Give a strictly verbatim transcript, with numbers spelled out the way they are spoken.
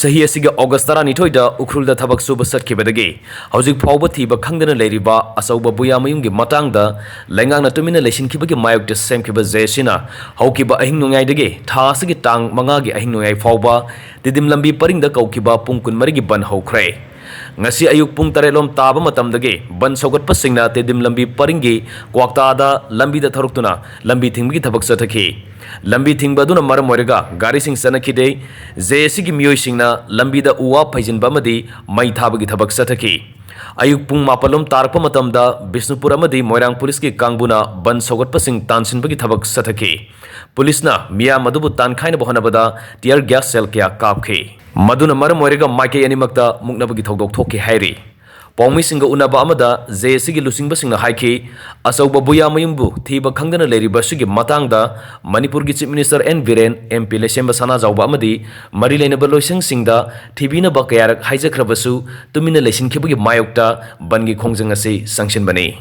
ꯆꯍꯤ ꯑꯁꯤꯒꯤ ꯑꯣꯒꯁ ꯇꯔꯥꯅꯤꯊꯣꯏꯗ ꯎꯈ꯭ꯔꯨꯜꯗ ꯊꯕꯛ ꯁꯨꯕ ꯆꯠꯈꯤꯕꯗꯒꯤ ꯍꯧꯖꯤꯛ ꯐꯥꯎꯕ ꯊꯤꯕ ꯈꯪꯗꯅ ꯂꯩꯔꯤꯕ ꯑꯆꯧꯕ ꯕꯨꯌꯥꯃꯌꯨꯝꯒꯤ ꯃꯇꯥꯡꯗ ꯂꯩꯉꯥꯛꯅ ꯇꯨꯃꯤꯟꯅ ꯂꯩꯁꯤꯟꯈꯤꯕꯒꯤ ꯃꯥꯌꯣꯛꯇ ꯁꯦꯝꯈꯤꯕ ꯖꯦ ꯑꯦꯁ ꯁꯤꯅ ꯍꯧꯈꯤꯕ ꯑꯍꯤꯡ ꯅꯣꯡꯌꯥꯏꯗꯒꯤ ꯊꯥ ꯑꯁꯤꯒꯤ ꯇꯥꯡ ꯃꯉꯥꯒꯤ ꯑꯍꯤꯡ ꯅꯣꯡꯌꯥꯏ ꯐꯥꯎꯕ ꯇꯤꯗꯤꯝ ꯂꯝꯕꯤ ꯄꯔꯤꯡꯗ ꯀꯧꯈꯤꯕ ꯄꯨꯡ ꯀꯨꯟꯃꯔꯤꯒꯤ ꯕꯟ ꯍꯧꯈ꯭ꯔꯦ꯫ ꯉꯁꯤ ꯑꯌꯨꯛ ꯄꯨꯡ ꯇꯔꯦꯠ ꯂꯣꯝ ꯇꯥꯕ ꯃꯇꯝꯗꯒꯤ ꯕꯟ ꯁꯧꯒꯠꯄꯁꯤꯡꯅ ꯇꯤꯗꯤꯝ ꯂꯝꯕꯤ ꯄꯔꯤꯡꯒꯤ ꯀ꯭ꯋꯥꯛꯇꯥꯗ ꯂꯝꯕꯤꯗ ꯊꯧꯔꯛꯇꯨꯅ ꯂꯝꯕꯤ ꯊꯤꯡꯕꯒꯤ ꯊꯕꯛ ꯆꯠꯊꯈꯤ꯫ ꯂꯝꯕꯤ ꯊꯤꯡꯕ ꯑꯗꯨꯅ ꯃꯔꯝ ꯑꯣꯏꯔꯒ ꯒꯥꯔꯤꯁꯤꯡ ꯆꯠꯅꯈꯤꯗꯦ꯫ ꯖꯦ ꯑꯦꯁ ꯁꯤꯒꯤ ꯃꯤꯑꯣꯏꯁꯤꯡꯅ ꯂꯝꯕꯤꯗ ꯎ ꯋꯥ ꯐꯩꯖꯤꯟꯕ ꯑꯃꯗꯤ ꯃꯩ ꯊꯥꯕꯒꯤ ꯊꯕꯛ ꯆꯠꯊꯈꯤ꯫ ꯑꯌꯨꯛ ꯄꯨꯡ ꯃꯥꯄꯜ ꯂꯣꯝ ꯇꯥꯔꯛꯄ ꯃꯇꯝꯗ ꯕꯤꯁꯅꯨꯄꯨꯔ ꯑꯃꯗꯤ ꯃꯣꯏꯔꯥꯡ ꯄꯨꯂꯤꯁꯀꯤ ꯀꯥꯡꯕꯨꯅ ꯕꯟ ꯁꯧꯒꯠꯄꯁꯤꯡ ꯇꯥꯟꯁꯤꯟꯕꯒꯤ ꯊꯕꯛ ꯆꯠꯊꯈꯤ꯫ ꯄꯨꯂꯤꯁꯅ ꯃꯤꯌꯥꯝ ꯑꯗꯨꯕꯨ ꯇꯥꯟꯈꯥꯏꯅꯕ ꯍꯣꯠꯅꯕꯗ tear gas shell ꯀꯌꯥ ꯀꯥꯞꯈꯤ꯫ ꯃꯗꯨꯅ ꯃꯔꯝ ꯑꯣꯏꯔꯒ ꯃꯥꯏꯀꯩ ꯑꯅꯤꯃꯛꯇ ꯃꯨꯛꯅꯕꯒꯤ ꯊꯧꯗꯣꯛ ꯊꯣꯛꯈꯤ ꯍꯥꯏꯔꯤ꯫ ꯄꯥꯎꯃꯤꯁꯤꯡꯒ ꯎꯅꯕ ꯑꯃꯗ ꯖꯦ ꯑꯦꯁ ꯁꯤꯒꯤ ꯂꯨꯆꯤꯡꯕꯁꯤꯡꯅ ꯍꯥꯏꯈꯤ, ꯑꯆꯧꯕ ꯕꯨꯌꯥꯃꯌꯨꯝꯕꯨ ꯊꯤꯕ ꯈꯪꯗꯅ ꯂꯩꯔꯤꯕ ꯑꯁꯤꯒꯤ ꯃꯇꯥꯡꯗ ꯃꯅꯤꯄꯨꯔꯒꯤ Chief Minister N Biren, M P Leishemba Sanajaoba ꯑꯃꯗꯤ ꯃꯔꯤ ꯂꯩꯅꯕ ꯂꯣꯏꯁꯪꯁꯤꯡꯗ ꯊꯤꯕꯤꯅꯕ ꯀꯌꯥꯔꯛ ꯍꯥꯏꯖꯈ꯭ꯔꯕꯁꯨ ꯇꯨꯃꯤꯟꯅ ꯂꯩꯁꯤꯟꯈꯤꯕꯒꯤ ꯃꯥꯌꯣꯛꯇ ꯕꯟꯒꯤ ꯈꯣꯡꯖꯪ ꯑꯁꯤ ꯆꯪꯁꯤꯟꯕꯅꯤ꯫